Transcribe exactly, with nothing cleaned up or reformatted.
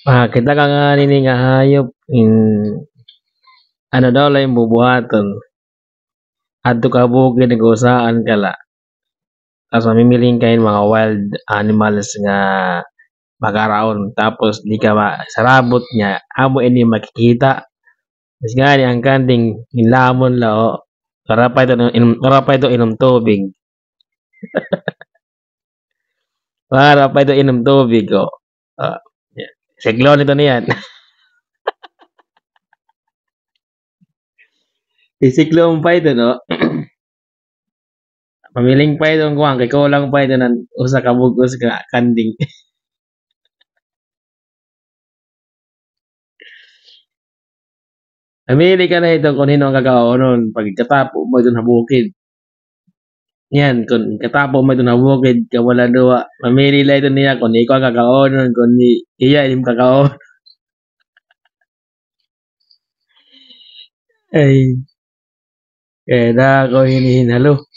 Makakita ka ngani ini nga hayop, in, ano daw la im bubuhaton. Adto ka ha bukid, nag-usahan ka la. Tapos mamimiling ka hin mga wild animals nga makaraon. Tapos di ka ma-, sarabot niya, amo ini makikita. Mas ngani an kanding, ginlamon la, o. Para pa ito inom, para pa ito inom tubig. Para pa ito inom tubig, o. Ah, siklon ito niyan. Sisiklon pa ito, no? Mamiling pa ito, kuan, kay kulang pa ito nan usa ka bug-os nga kanding. Mamili ka na ito kon hin-o an kakaunon, pagkatapo mo ito ha bukid. Yan, kon katapo mo ito ha bukid, kamo la duha, mamili la ito niya kon ikaw an kakaunon, kon ni-, iya an im kakaunon. Ay. Kay dako hini hinalo.